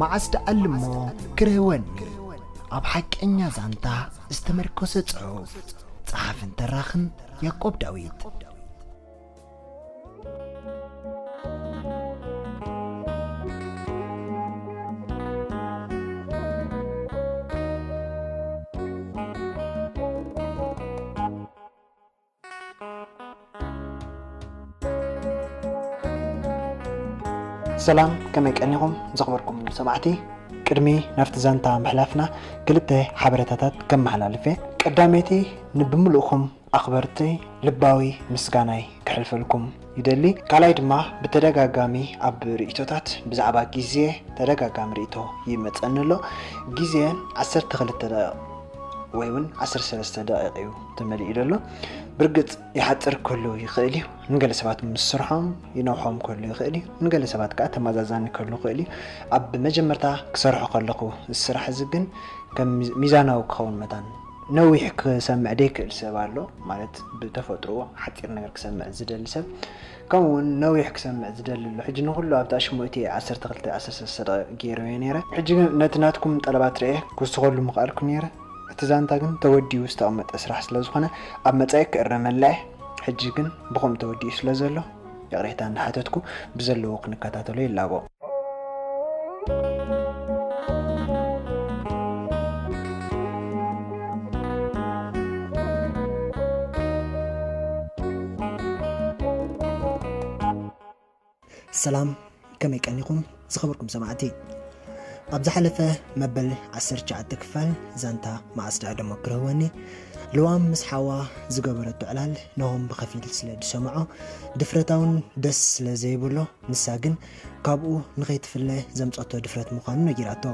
መዓስ ደኣልሞ ክርህወኒ? ኣብ ሓቀኛ ዛንታ ዝተመርኮሰ ጽሑፍ። ጸሓፍን ተራኽን ያዕቆብ ዳዊት። ሰላም፣ ከመይ ቀኒኹም ዘኽበርኩም ሰማዕቲ? ቅድሚ ናብቲ ዛንታ ምሕላፍና ክልተ ሓበሬታታት ከመሓላልፍ እየ። ቀዳመይቲ፣ ንብምልእኹም ኣኽበርቲ ልባዊ ምስጋናይ ክሕልፈልኩም ይደሊ። ካልኣይ ድማ፣ ብተደጋጋሚ ኣብ ርእይቶታት ብዛዕባ ግዜ ተደጋጋሚ ርእይቶ ይመጸኒ ኣሎ። ግዜ ዓሰርተ ክልተ ደቂቕ ወይ እውን ዓሰርተ ሰለስተ ደቂቕ እዩ ተመሊኡ ዘሎ። ብርግጽ ይሓጽር ክህሉ ይኽእል እዩ። ንገለ ሰባት ምስ ስርሖም ይነውሖም ክህሉ ይኽእል እዩ። ንገለ ሰባት ከኣ ተመዛዛኒ ክህሉ ይኽእል እዩ። ኣብ መጀመርታ ክሰርሖ ከለኹ፣ እዚ ስራሕ እዚ ግን ከም ሚዝ-፣ ሚዛናዊ ክኸውን መታን፣ ነዊሕ ክሰምዕ ዘይክእል ሰብ ኣሎ፣ ማለት ብተፈጥሮ ሓጺር ነገር ክሰምዕ ዝደሊ ሰብ። ከምኡ እውን ነዊሕ ክሰምዕ ዝደሊ ኣሎ። ሕጂ ንኹሉ ኣብታ ሽሞይቲ ዓሰርተ ክልተ፣ ዓሰርተ ሰለስተ ደቂቕ ገይረዮ ነይረ። ሕጂ ግን ነቲ ናትኩም ጠለባት ርኤ ክውስኸሉ ምኽኣልኩ ነይረ። እቲ ዛንታ ግን ተወዲኡ ዝተቐመጠ ስራሕ ስለ ዝኾነ፣ ኣብ መጻኢ ክእረመላ እየ። ሕጂ ግን ብኸምኡ ተወዲኡ ስለ ዘሎ፣ ይቕሬታ እናሓተትኩ፣ ብዘለዎ ክንከታተሎ ይላቦ። ሰላም፣ ከመይ ቀኒኹም ዝኸበርኩም ሰማዕቲ? ኣብ ዝሓለፈ መበል ዓሰርተ ትሽዓተ ክፋል ዛንታ መዓስ ደኣ ደሞ ክረህወኒ፣ ልዋም ምስ ሓዋ ዝገበረቶ ዕላል ነሆም ብኸፊል ስለ ዝሰምዖ፣ ድፍረታውን ደስ ስለ ዘይብሎ፣ ንሳ ግን ካብኡ ንኸይትፍለ ዘምጸቶ ድፍረት ምዃኑ ነጊራቶ።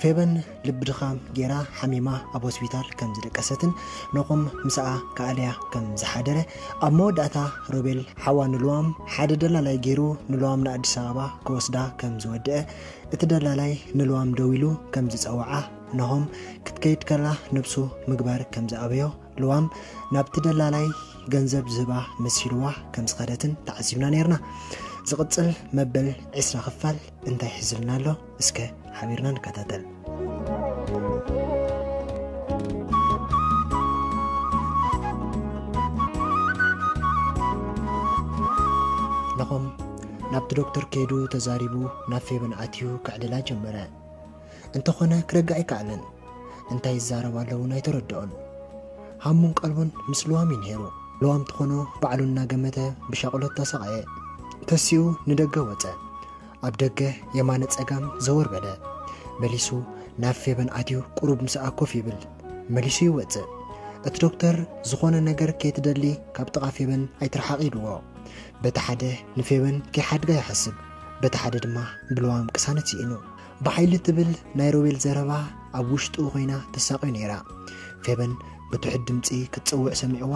ፌበን ልቢ ድኻም ጌራ ሓሚማ ኣብ ሆስፒታል ከም ዝደቀሰትን ነኾም ምስኣ ክኣልያ ከም ዝሓደረ፣ ኣብ መወዳእታ ሮቤል ሓዋ ንልዋም ሓደ ደላላይ ጌሩ ንልዋም ንኣዲስ ኣበባ ክወስዳ ከም ዝወደአ፣ እቲ ደላላይ ንልዋም ደዊሉ ከም ዝጸውዓ፣ ነሆም ክትከይድ ከላ ነብሱ ምግባር ከም ዝኣበዮ፣ ልዋም ናብቲ ደላላይ ገንዘብ ዝህባ መሲልዋ ከም ዝኸደትን ተዓዚብና ነይርና። ዝቕጽል መበል ዕስራ ክፋል እንታይ ሒዝልና ኣሎ? እስከ ሓቢርና ንከታተል። ነኾም ናብቲ ዶክተር ከይዱ ተዛሪቡ ናብ ፌበን ኣትዩ ክዕልላ ጀመረ። እንተኾነ ክረግዕ ኣይከኣለን። እንታይ ይዛረብ ኣሎ እውን ኣይተረድኦን። ሃሙን ቀልቡን ምስ ልዋም እዩ ነይሩ። ልዋም ትኾኖ ባዕሉ እናገመተ ብሻቕሎት ተሰቓየ። ተሲኡ ንደገ ወጸ። ኣብ ደገ የማነ ጸጋም ዘወር በለ። መሊሱ ናብ ፌበን ኣትዩ ቁሩብ ምስኣ ኮፍ ይብል። መሊሱ ይወጽእ። እቲ ዶክተር ዝኾነ ነገር ከይትደሊ ካብ ጥቓ ፌበን ኣይትርሓቕ ኢልዎ። በቲ ሓደ ንፌበን ከይሓድጋ ይሓስብ፣ በቲ ሓደ ድማ ብልዋም ቅሳነት ስኢኑ። ብሓይሊ ትብል ናይ ሮቤል ዘረባ ኣብ ውሽጡ ኮይና ተሳቕዮ ነይራ። ፌበን ብትሑት ድምጺ ክትጸውዕ ሰሚዕዋ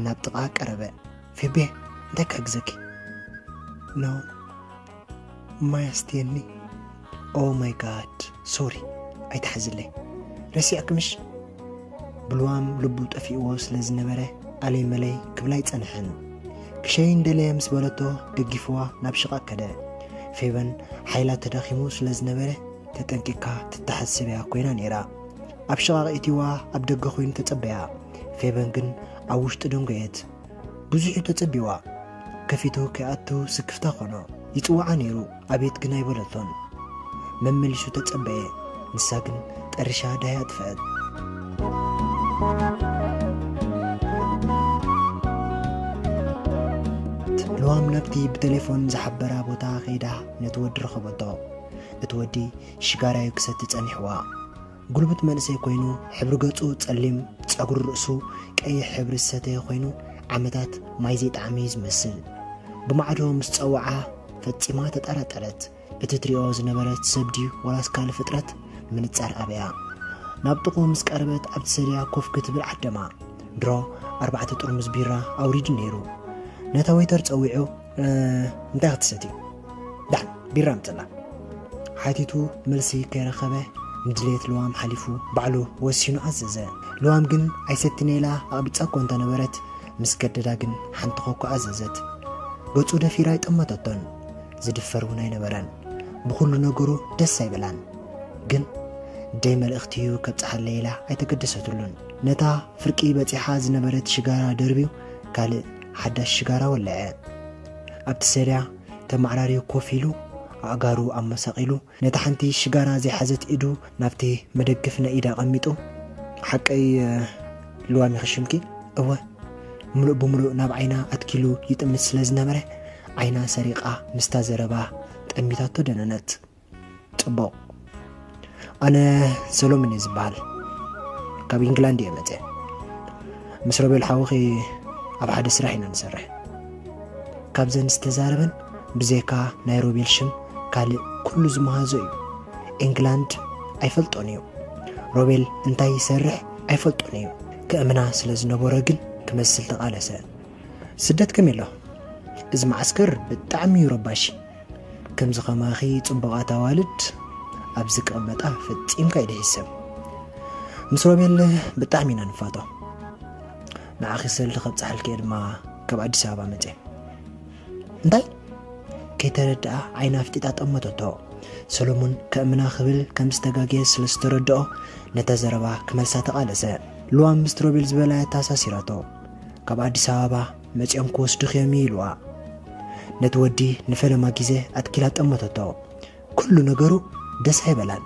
ናብ ጥቓ ቀረበ። "ፌቤ፣ እንታይ ክሕግዘኪ?" "ኖ፣ ማይ ኣስትየኒ?" "ኦ ማይ ጋድ፣ ሶሪ፣ ኣይትሓዝለይ። ረሲዕኪ ምሽ?" ብልዋም ልቡ ጠፊእዎ ስለ ዝነበረ፣ ኣለይ መለይ ክብል ኣይጸንሐን። ክሸይን ደለየ ምስ በለቶ፣ ደጊፍዋ ናብ ሽቓቕ ከደ። ፌበን ሓይላ ተዳኺሙ ስለ ዝነበረ፣ ተጠንቂቕካ ትተሓዝ ሰብ እያ ኮይና ነይራ። ኣብ ሽቓቕ እትይዋ ኣብ ደገ ኮይኑ ተጸበያ። ፌበን ግን ኣብ ውሽጢ ደንጎየት። ብዙሕ እዩ ተጸቢዋ። ከፊቱ ከይኣቱ ስክፍታ ኾኖ። ይጽውዓ ነይሩ፣ ኣቤት ግን ኣይበለቶን። መመሊሱ ተጸበየ። ንሳ ግን ጠሪሻ ዳይ ኣጥፍአት። ልዋም ናብቲ ብቴሌፎን ዝሓበራ ቦታ ከይዳ ነቲ ወዲ ረኸበቶ። እቲ ወዲ ሽጋራዩ ክሰቲ ጸኒሕዋ። ጉልብት መንእሰይ ኮይኑ፣ ሕብሪ ገጹ ጸሊም፣ ጸጉሪ ርእሱ ቀይሕ ሕብሪ ዝሰተየ ኮይኑ፣ ዓመታት ማይ ዘይጠዓመ እዩ ዝመስል። ብማዕዶ ምስ ጸውዓ ፈጺማ ተጠራጠረት። እቲ ትሪኦ ዝነበረት ሰብ ድዩ ወላስ ካልእ ፍጥረት? ምንጻር ኣበያ። ናብ ጥቕኡ ምስ ቀረበት ኣብቲ ሰድያ ኮፍ ክትብል ዓደማ። ድሮ ኣርባዕተ ጥርሙዝ ቢራ ኣውሪዱ ነይሩ። ነታ ዌይተር ጸዊዑ፣ "እ፣ እንታይ ክትሰትዩ?" "ዳን፣ ቢራ ኣምጽእና?" ሓቲቱ መልሲ ከይረኸበ፣ ንድሌት ልዋም ሓሊፉ ባዕሉ ወሲኑ ኣዘዘ። ልዋም ግን ኣይሰትን ኢላ ኣቕቢጻ እኮ እንተነበረት፣ ምስ ገደዳ ግን ሓንቲ ኮኮ ኣዘዘት። ገጹ ደፊራ ኣይጠመተቶን። ዝድፈር እውን ኣይነበረን። ብኹሉ ነገሩ ደስ ኣይበላን። ግን ደይ መልእኽቲ እዩ ከብጽሓለይ ኢላ ኣይተገደሰትሉን። ነታ ፍርቂ በጺሓ ዝነበረት ሽጋራ ደርብዩ ካልእ ሓዳሽ ሽጋራ ወለዐ። ኣብቲ ሰድያ ተመዓራርዩ ኮፍ ኢሉ ኣእጋሩ ኣመሳቒሉ ነታ ሓንቲ ሽጋራ ዘይሓዘት ኢዱ ናብቲ መደግፍ ናይ ኢዳ ኣቐሚጡ፣ ሓቀይ ልዋም ኢኺ ሽምኪ? እወ። ምሉእ ብምሉእ ናብ ዓይና ኣትኪሉ ይጥምት ስለ ዝነበረ ዓይና ሰሪቓ ምስታ ዘረባ ጠሚታቶ ደነነት። ጽቡቕ። ኣነ ሰሎሞን እየ ዝበሃል። ካብ ኢንግላንድ እየ መጽየ። ምስ ሮቤል ሓውኺ ኣብ ሓደ ስራሕ ኢና ንሰርሕ። ካብዘን ዝተዛረበን ብዘይካ ናይ ሮቤል ሽም ካልእ ኩሉ ዝመሃዞ እዩ። ኢንግላንድ ኣይፈልጦን እዩ። ሮቤል እንታይ ይሰርሕ ኣይፈልጦን እዩ። ከእምና ስለ ዝነበሮ ግን ክመስል ተቓለሰ። ስደት ከመይ ኣሎ? እዚ መዓስከር ብጣዕሚ እዩ ረባሺ። ከምዚ ከማኺ ጽቡቓት ኣዋልድ ኣብዚ ክቕመጣ ፈጺምካ እዩ ደስ ዝብል። ምስ ሮቤል ብጣዕሚ ኢና ንፋቶ። ንዓኺ ሰልዲ ከብጽሓልኪ እየ ድማ ካብ ኣዲስ ኣበባ መጽየ። እንታይ? ከይተረድኣ ዓይና ኣፍጢጣ ጠመተቶ። ሰሎሙን ከእምና ክብል ከም ዝተጋገየ ስለ ዝተረድኦ ነታ ዘረባ ክመልሳ ተቓለሰ። ልዋም ምስ ሮቤል ዝበላያ ተኣሳሲራቶ። ካብ ኣዲስ ኣበባ መጺኦም ክወስዱኺ እዮም ኢልዋ። ነቲ ወዲ ንፈለማ ግዜ ኣትኪላ ጠመተቶ። ኩሉ ነገሩ ደስ ኣይበላን።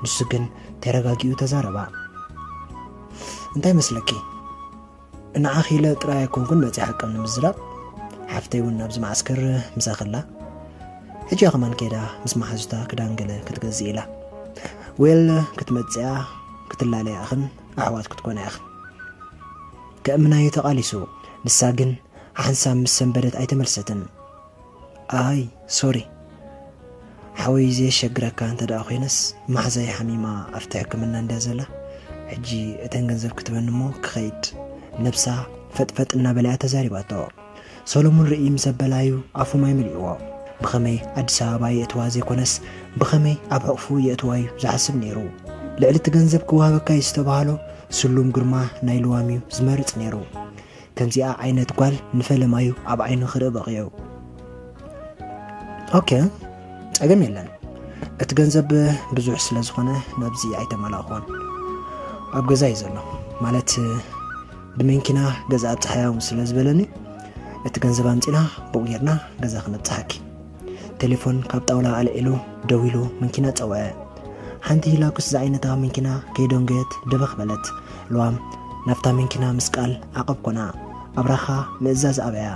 ንሱ ግን ተረጋጊኡ ተዛረባ። እንታይ መስለኪ? ንዓኺ ኢለ ጥራይ ኣይኮንኩን መጺኣ ሓቀም ንምዝራብ። ሓፍተይ እውን ናብዚ መዓስከር ምሳኺ ኣላ። ሕጂ እያ ከማን ከይዳ ምስ መሓዙታ ክዳን ገለ ክትገዝእ ኢላ። ዌል ክትመጽኣ ክትላለያ ኢኽን ኣሕዋት ክትኮና ኢኽን። ከእምናዮ ተቓሊሱ። ንሳ ግን ሓንሳብ ምስ ሰንበደት ኣይተመልሰትን። ኣይ ሶሪ ሓወይ፣ ዘየሸግረካ እንተ ደኣ ኮይነስ፣ ማሕዛይ ሓሚማ ኣብቲ ሕክምና እንድያ ዘላ። ሕጂ እተን ገንዘብ ክትበኒ እሞ ክኸይድ፣ ነብሳ ፈጥፈጥ እናበለያ ተዛሪባቶ። ሰሎሙን ርእይ ምስ ኣበላዩ ኣፉ ማይ መሊእዎ። ብኸመይ ኣዲስ ኣበባ የእትዋ ዘይኮነስ ብኸመይ ኣብ ሕቕፉ የእትዋ እዩ ዝሓስብ ነይሩ። ልዕሊ እቲ ገንዘብ ክወሃበካ እዩ ዝተባህሎ ስሉም ግርማ ናይ ልዋም እዩ ዝመርጽ ነይሩ። ከምዚኣ ዓይነት ጓል ንፈለማዩ ኣብ ዓይኑ ክርኢ በቒዑ። ኦኬ፣ ጸገም የለን። እቲ ገንዘብ ብዙሕ ስለ ዝኾነ ናብዚ ኣይተመላእኹዎን። ኣብ ገዛ እዩ ዘሎ። ማለት ብመንኪና ገዛ ኣብጽሓያ እውን ስለ ዝበለኒ እቲ ገንዘብ ኣምጺና ብኡ ጌርና ገዛ ክነብጽሓኪ። ቴሌፎን ካብ ጣውላ ኣልዒሉ ደዊሉ መንኪና ጸውዐ። ሓንቲ ሂላኩስ ዝዓይነታ መንኪና ከይደንጎየት ደበኽ በለት። ልዋም ናብታ መንኪና ምስቃል ዓቐብ ኮና። ኣብራኻ ምእዛዝ ኣበያ።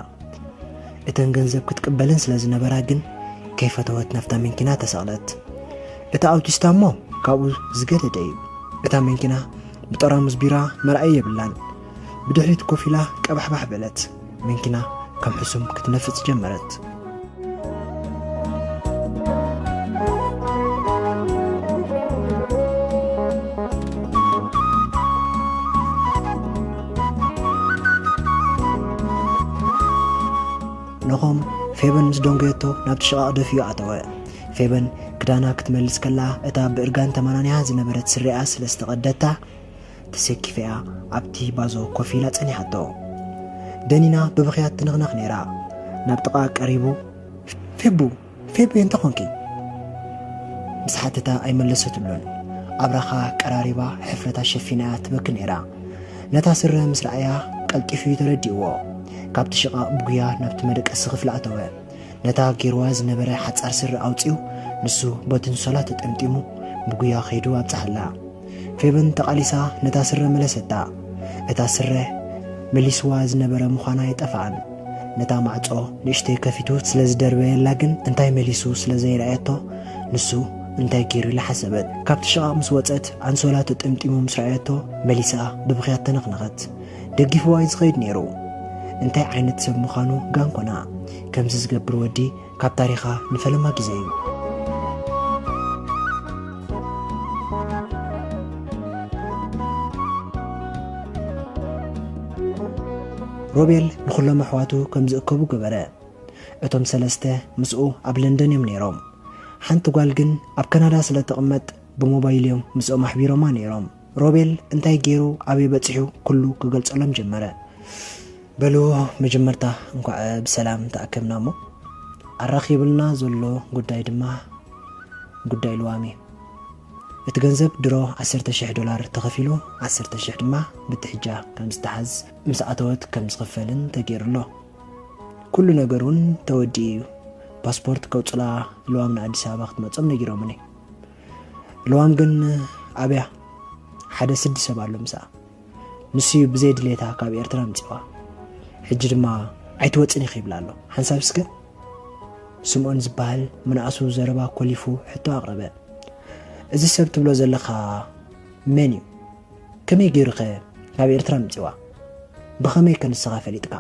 እተን ገንዘብ ክትቅበለን ስለ ዝነበራ ግን ከይፈተወት ናብታ መንኪና ተሰቕለት። እታ ኣውቲስታ እሞ ካብኡ ዝገደደ እዩ። እታ መንኪና ብጠራሙዝ ቢራ መርኣዪ የብላን። ብድሕሪት ኮፍ ኢላ ቀባሕባሕ በለት። መንኪና ከም ሕሱም ክትነፍጽ ጀመረት። ነኾም ፌበን ምስ ደንጎየቶ ናብቲ ሽቓቕ ደፊኡ ኣተወ። ፌበን ክዳና ክትመልስ ከላ እታ ብእርጋን ተመናኒያ ዝነበረት ስሪኣ ስለ ዝተቐደታ ተሰኪፈያ ኣብቲ ባዞ ኮፍ ኢላ ጸኒሓቶ። ደኒና ብብኽያት ትንኽነኽ ነይራ። ናብ ጥቓ ቀሪቡ፣ "ፌቡ፣ ፌቡ፣ እንታይ ኾንኪ?" ምስ ሓተታ ኣይመለሰትሉን። ኣብራኻ ቀራሪባ ሕፍረታ ሸፊናያ ትበኪ ነይራ። ነታ ስረ ምስ ረኣያ ቀልጢፉ እዩ ተረዲእዎ። ካብቲ ሽቓቕ ብጉያ ናብቲ መደቀሲ ክፍሊ ኣተወ። ነታ ጌርዋ ዝነበረ ሓጻር ስረ ኣውጺኡ ንሱ በቲ ኣንሶላ ተጠምጢሙ ብጉያ ከይዱ ኣብጽሓላ። ፌበን ተቓሊሳ ነታ ስረ መለሰታ። እታ ስረ መሊስዋ ዝነበረ ምዃና ኣይጠፍኣን። ነታ ማዕጾ ንእሽተይ ከፊቱ ስለ ዝደርበየላ ግን እንታይ መሊሱ ስለ ዘይረኣየቶ ንሱ እንታይ ገይሩ ኢላ ሓሰበት። ካብቲ ሽቓቕ ምስ ወጸት ኣንሶላ ተጠምጢሙ ምስ ረኣየቶ መሊሳ ብብኽያት ተነኽነኸት። ደጊፍዋ እዩ ዝኸይድ ነይሩ። እንታይ ዓይነት ሰብ ምዃኑ ጋንኮና። ከምዚ ዝገብር ወዲ ካብ ታሪኻ ንፈለማ ግዜ እዩ። ሮቤል ንኹሎም ኣሕዋቱ ከም ዝእከቡ ገበረ። እቶም ሰለስተ ምስኡ ኣብ ለንደን እዮም ነይሮም። ሓንቲ ጓል ግን ኣብ ካናዳ ስለ ትቕመጥ ብሞባይል እዮም ምስኦም ኣሕቢሮማ ነይሮም። ሮቤል እንታይ ገይሩ ኣበይ በጺሑ ኩሉ ክገልጸሎም ጀመረ። በሉ መጀመርታ እንኳዕ ብሰላም ተኣከብና እሞ ኣራኺብልና ዘሎ ጉዳይ ድማ ጉዳይ ልዋም እዩ። እቲ ገንዘብ ድሮ ዓሰርተ ሽሕ ዶላር ተኸፊሉ፣ ዓሰርተ ሽሕ ድማ ብትሕጃ ከም ዝተሓዝ፣ ምስ ኣተወት ከም ዝኽፈልን ተገይሩ ኣሎ። ኩሉ ነገር እውን ተወዲኡ እዩ። ፓስፖርት ከውፅላ ልዋም ንኣዲስ ኣበባ ክትመጾም ነጊሮምኒ። ልዋም ግን ኣብያ ሓደ ስዲ ሰብ ኣሎ ምስኣ። ንሱ እዩ ብዘይ ድሌታ ካብ ኤርትራ ኣምጺዋ። ሕጂ ድማ ኣይትወጽን ኢኺ ይብላ ኣሎ። ሓንሳብ እስከ ስምኦን ዝበሃል ምንኣሱ ዘረባ ኮሊፉ ሕቶ ኣቕረበ። እዚ ሰብ ትብሎ ዘለኻ መን እዩ? ከመይ ገይሩ ኸ ካብ ኤርትራ ኣምጺዋ? ብኸመይ ከ ንስኻ ፈሊጥካ?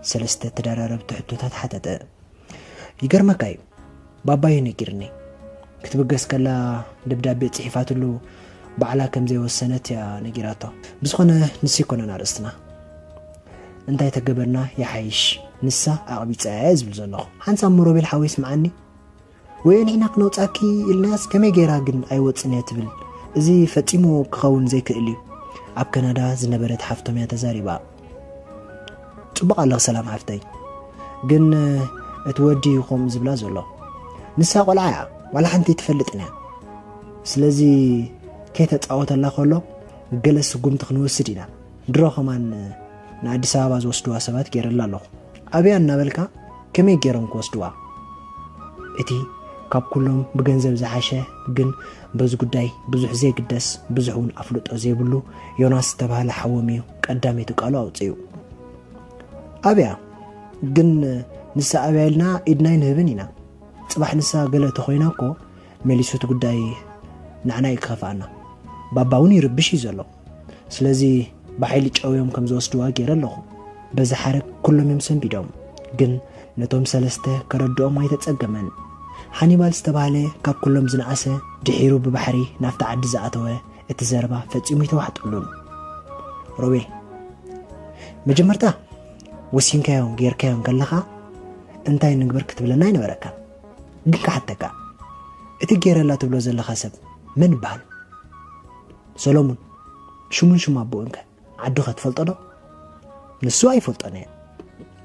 ሰለስተ ተደራረብቲ ሕቶታት ሓተተ። ይገርመካ እዩ፣ ባባዩ ነጊርኒ። ክትብገስ ከላ ደብዳቤ ጽሒፋትሉ ባዕላ ከም ዘይወሰነት እያ ነጊራቶ። ብዝኾነ ንሱ ኣይኮነን ኣርእስትና። እንታይ ተገበርና ይሓይሽ፣ ንሳ ኣቕቢጻ እያ ዝብል ዘለኹ። ሓንሳብ ሮቤል ሓወይ ስምዓኒ። ወይ ንሕና ክነውጻኪ ኢልናስ ከመይ ገይራ ግን ኣይወጽን እየ ትብል? እዚ ፈጺሙ ክኸውን ዘይክእል እዩ። ኣብ ካናዳ ዝነበረት ሓፍቶም እያ ተዛሪባ። ጽቡቕ ኣለኺ ሰላም ሓፍተይ፣ ግን እቲ ወዲ እዩ ከምኡ ዝብላ ዘሎ። ንሳ ቆልዓ እያ፣ ዋላ ሓንቲ ትፈልጥን እያ። ስለዚ ከይተጻወተላ ከሎ ገለ ስጉምቲ ክንወስድ ኢና። ድሮ ከማን ንኣዲስ ኣበባ ዝወስድዋ ሰባት ገይረላ ኣለኹ። ኣብያ እናበልካ ከመይ ገይሮም ክወስድዋ? እቲ ካብ ኩሎም ብገንዘብ ዝሓሸ ግን በዚ ጉዳይ ብዙሕ ዘይግደስ፣ ብዙሕ እውን ኣፍልጦ ዘይብሉ ዮናስ ዝተባህለ ሓዎም እዩ ቀዳመይቲ ቃሉ ኣውፅዩ። ኣብያ ግን ንሳ ኣብያ ኢልና ኢድና ኣይንህብን ኢና። ጽባሕ ንሳ ገለ ተኾይና እኮ መሊሱ እቲ ጉዳይ ንዓና እዩ ክኸፍኣና። ባባ እውን ይርብሽ እዩ ዘሎ። ስለዚ ብሓይሊ ጨውዮም ከም ዝወስድዋ ገይረ ኣለኹ። በዚ ሓረግ ኩሎም እዮም ሰንቢዶም። ግን ነቶም ሰለስተ ከረድኦም ኣይተጸገመን። ሓኒባል ዝተባህለ ካብ ኩሎም ዝነኣሰ ድሒሩ ብባሕሪ ናብቲ ዓዲ ዝኣተወ እቲ ዘረባ ፈጺሙ ኣይተዋሕጠሉን። ሮቤል፣ መጀመርታ ወሲንካዮን ጌርካዮን ከለኻ እንታይ ንግበር ክትብለና ኣይነበረካን። ግን ክሓተካ፣ እቲ ጌረላ ትብሎ ዘለኻ ሰብ መን ይበሃል? ሰሎሙን፣ ሽሙን ሽም ኣቦኡን ከ? ዓዱ ከ ትፈልጦ ዶ? ንሱ ኣይፈልጦን እየ።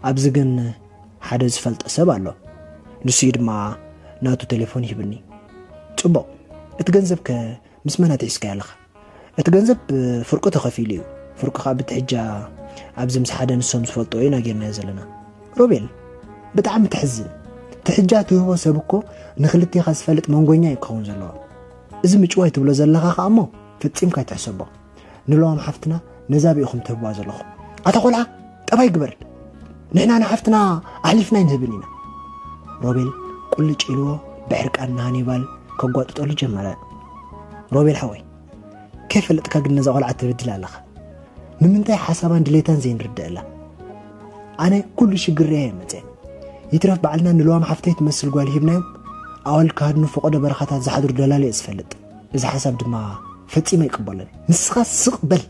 ኣብዚ ግን ሓደ ዝፈልጦ ሰብ ኣሎ። ንሱ እዩ ድማ ናቱ ቴሌፎን ይህብኒ። ጽቡቕ። እቲ ገንዘብ ከ ምስ መን ኣትሒዝካዮ ኣለኻ? እቲ ገንዘብ ፍርቁ ተኸፊሉ እዩ። ፍርቁ ከኣ ብትሕጃ ኣብዚ ምስ ሓደ ንሶም ዝፈልጥዎ ኢና ጌርናዮ ዘለና። ሮቤል፣ ብጣዕሚ ተሕዝን። ትሕጃ ትህቦ ሰብ እኮ ንኽልቴኻ ዝፈልጥ መንጎኛ እዩ ክኸውን ዘለዎ። እዚ ምጭዋይ ትብሎ ዘለኻ ከኣ እሞ ፈጺምካ ኣይትሕሰቦ። ንለዋም ሓፍትና ነዛ ብኢኹም ትህብዋ ዘለኹም። ኣታ ቆልዓ፣ ጠባይ ግበር። ንሕና ንሓፍትና ኣሕሊፍና ኣይንህብን ኢና። ሮቤል ቁልጭ ኢልዎ ብሕርቃን ንሃኒባል ከጓጥጠሉ ጀመረ። ሮቤል ሓወይ፣ ከይፈለጥካ ግን ነዛ ቆልዓ ትብድል ኣለኻ። ንምንታይ ሓሳባን ድሌታን ዘይንርድአላ? ኣነ ኩሉ ሽግር እየ መፅአ። ይትረፍ ባዕልና ንልዋም ሓፍተይ ትመስል ጓል ሂብናዮም ኣዋልድ ክሃድኑ ፈቆዶ በረኻታት ዝሓድሩ ደላሎ እየ ዝፈልጥ። እዚ ሓሳብ ድማ ፈጺመ ኣይቅበሎን። ንስኻ ስቕ በል።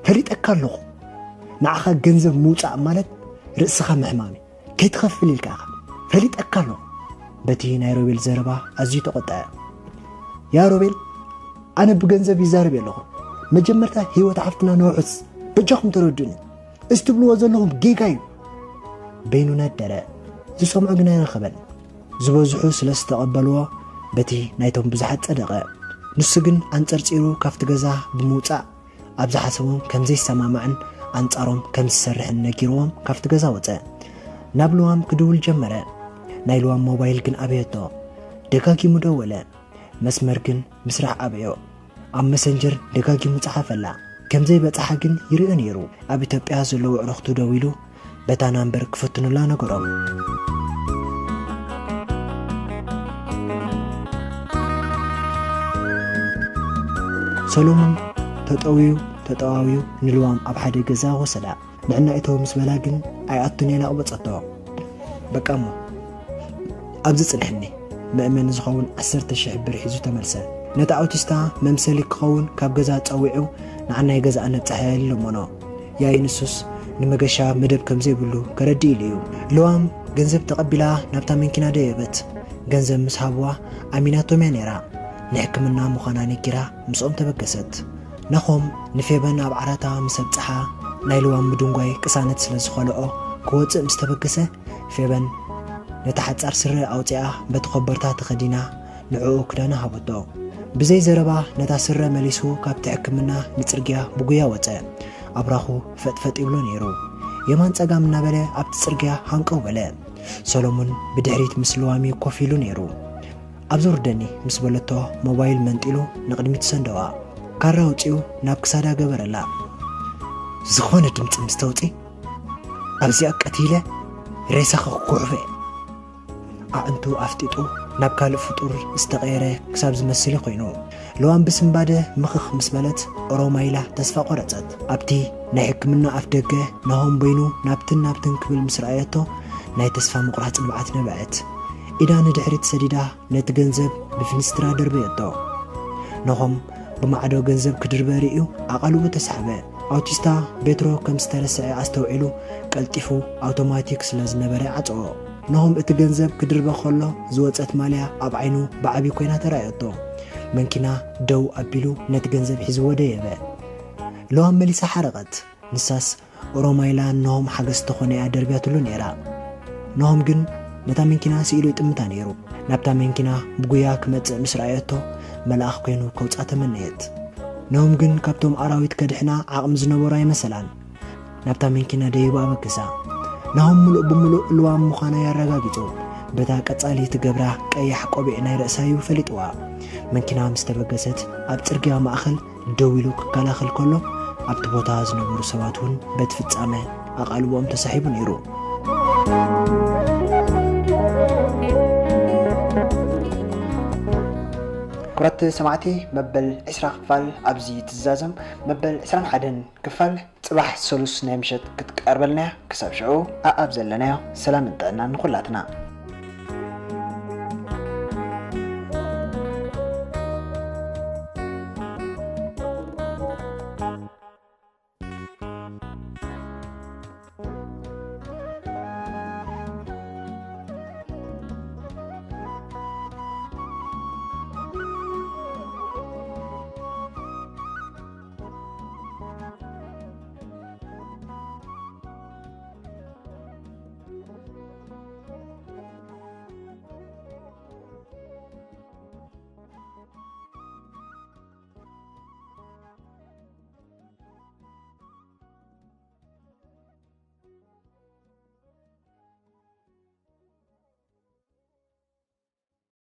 ፈሊጠካ ኣለኹ። ንዓኻ ገንዘብ ምውጻእ ማለት ርእስኻ ምሕማም እዩ። ከይትኸፍል ኢልካ ኢኻ። ፈሊጠካ ኣለኹ። በቲ ናይ ሮቤል ዘረባ ኣዝዩ ተቖጠዐ። ያ ሮቤል፣ ኣነ ብገንዘብ ይዛረብ የለኹ። መጀመርታ ህይወት ሓፍትና ነውሕስ። በጃኹም ተረዱኒ። እዚ ትብልዎ ዘለኹም ጌጋ እዩ። በይኑ ነደረ። ዝሰምዖ ግን ኣይረኸበን። ዝበዝሑ ስለ ዝተቐበልዎ በቲ ናይቶም ብዙሓት ጸደቐ። ንሱ ግን ኣንጸርጺሩ ካብቲ ገዛ ብምውጻእ ኣብ ዝሓሰቦም ከም ዘይሰማማዕን ኣንጻሮም ከም ዝሰርሕን ነጊርዎም ካብቲ ገዛ ወጸ። ናብ ልዋም ክድውል ጀመረ። ናይ ልዋም ሞባይል ግን ኣበየቶ። ደጋጊሙ ደወለ። መስመር ግን ምስራሕ ኣበዮ። ኣብ መሰንጀር ደጋጊሙ ጸሓፈላ። ከም ዘይበጽሓ ግን ይርኢ ነይሩ። ኣብ ኢትዮጵያ ዘለዉ ኣዕሩኽቱ ደዊሉ በታ ናምበር ክፍትኑላ ነገሮም። ሰሎሙን ተጠውዩ ተጠዋውዩ ንልዋም ኣብ ሓደ ገዛ ወሰዳ። ንዕና እተው ምስ በላ ግን ኣይኣቱን እየ ኣቕበጸቶ። በቃ እሞ ኣብዚ ጽንሕኒ፣ መእመኒ ዝኸውን ዓሰርተ ሽሕ ብር ሒዙ ተመልሰ። ነቲ ኣውቲስታ መምሰሊ ክኸውን ካብ ገዛ ጸዊዑ ንዓና ይገዝኣና ብጻሕያ ኢሉ ለመኖ። ያይ ንሱስ ንመገሻ መደብ ከም ዘይብሉ ከረድእ ኢሉ እዩ። ልዋም ገንዘብ ተቐቢላ ናብታ መኪና ደየበት። ገንዘብ ምስ ሃብዋ ኣሚናቶም እያ ነይራ። ንሕክምና ምዃና ነጊራ ምስኦም ተበገሰት። ናኾም ንፌበን ኣብ ዓራታ ምስ ኣብጽሓ ናይ ልዋም ምድንጓይ ቅሳነት ስለ ዝኸልኦ ክወጽእ ምስ ተበገሰ ፌበን ነቲ ሓጻር ስረ ኣውጺኣ በቲ ኮበርታ ተኸዲና ንዕኡ ክዳና ሃበቶ። ብዘይ ዘረባ ነታ ስረ መሊሱ ካብቲ ሕክምና ንጽርግያ ብጉያ ወጸ። ኣብራኹ ፈጥፈጥ ይብሎ ነይሩ። የማን ጸጋም እናበለ ኣብቲ ጽርግያ ሃንቀው በለ። ሰሎሙን ብድሕሪት ምስ ለዋሚ ኮፍ ኢሉ ነይሩ። "ኣብዚ ውርደኒ" ምስ በለቶ ሞባይል መንጢሉ ንቕድሚት ሰንደዋ። ካራ ኣውጺኡ ናብ ክሳዳ ገበረላ። "ዝኾነ ድምጺ ምስ ተውጺ ኣብዚኣ ቀቲለ ሬሳኺ ክጉሕፎ እየ!" ኣዕንቱ ኣፍጢጡ ናብ ካልእ ፍጡር ዝተቐየረ ክሳብ ዝመስል ኮይኑ። ለዋም ብስንባደ ምኽኽ ምስ በለት ኦሮማይላ ተስፋ ቆረጸት። ኣብቲ ናይ ሕክምና ኣፍ ደገ ናሆም በይኑ ናብትን ናብትን ክብል ምስ ረኣየቶ ናይ ተስፋ ምቑራጽ ንብዓት ነብዐት። ኢዳ ንድሕሪት ሰዲዳ ነቲ ገንዘብ ብፊንስትራ ደርበየቶ። ናሆም ብማዕዶ ገንዘብ ክድርበ ርእዩ ኣቓልቡ ተሳሕበ። ኣውቲስታ ቤትሮ ከም ዝተረስዐ ኣስተውዒሉ ቀልጢፉ ኣውቶማቲክ ስለ ዝነበረ ዓጸዎ። ናሆም እቲ ገንዘብ ክድርበ ከሎ ዝወጸት ማልያ ኣብ ዓይኑ ብዓቢ ኮይና ተራእየቶ። መንኪና ደው ኣቢሉ ነቲ ገንዘብ ሒዝዎ ደየበ። ለዋም መሊሳ ሓረቐት። ንሳስ ኦሮማይላ ናሆም ሓገዝ ተኾነ እያ ደርብያትሉ ነይራ። ናሆም ግን ነታ መንኪና ስኢሉ ይጥምታ ነይሩ። ናብታ መንኪና ብጉያ ክመጽእ ምስ ረኣየቶ መልኣኽ ኮይኑ ከውጻ ተመነየት። ናሆም ግን ካብቶም ኣራዊት ከድሕና ዓቕሚ ዝነበሮ ኣይመሰላን። ናብታ መንኪና ደይቡ ኣበገሳ። ናሆም ምሉእ ብምሉእ ልዋም ምዃና የረጋጊጹ። በታ ቀጻሊ ትገብራ ቀያሕ ቆቢዕ ናይ ርእሳ እዩ ፈሊጥዋ። መንኪና ምስ ተበገሰት ኣብ ጽርግያ ማእከል ደው ኢሉ ክከላኸል ከሎ ኣብቲ ቦታ ዝነበሩ ሰባት እውን በቲ ፍጻመ ኣቓልቦኦም ተሳሒቡ ነይሩ። ክቡራት ሰማዕቲ፣ መበል ዕስራ ክፋል ኣብዚ ትዛዘም። መበል ዕስራን ሓደን ክፋል ጽባሕ ሰሉስ ናይ ምሸት ክትቀርበልና እያ። ክሳብ ሽዑ ኣኣብ ዘለናዮ ሰላምን ጥዕናን ንኹላትና።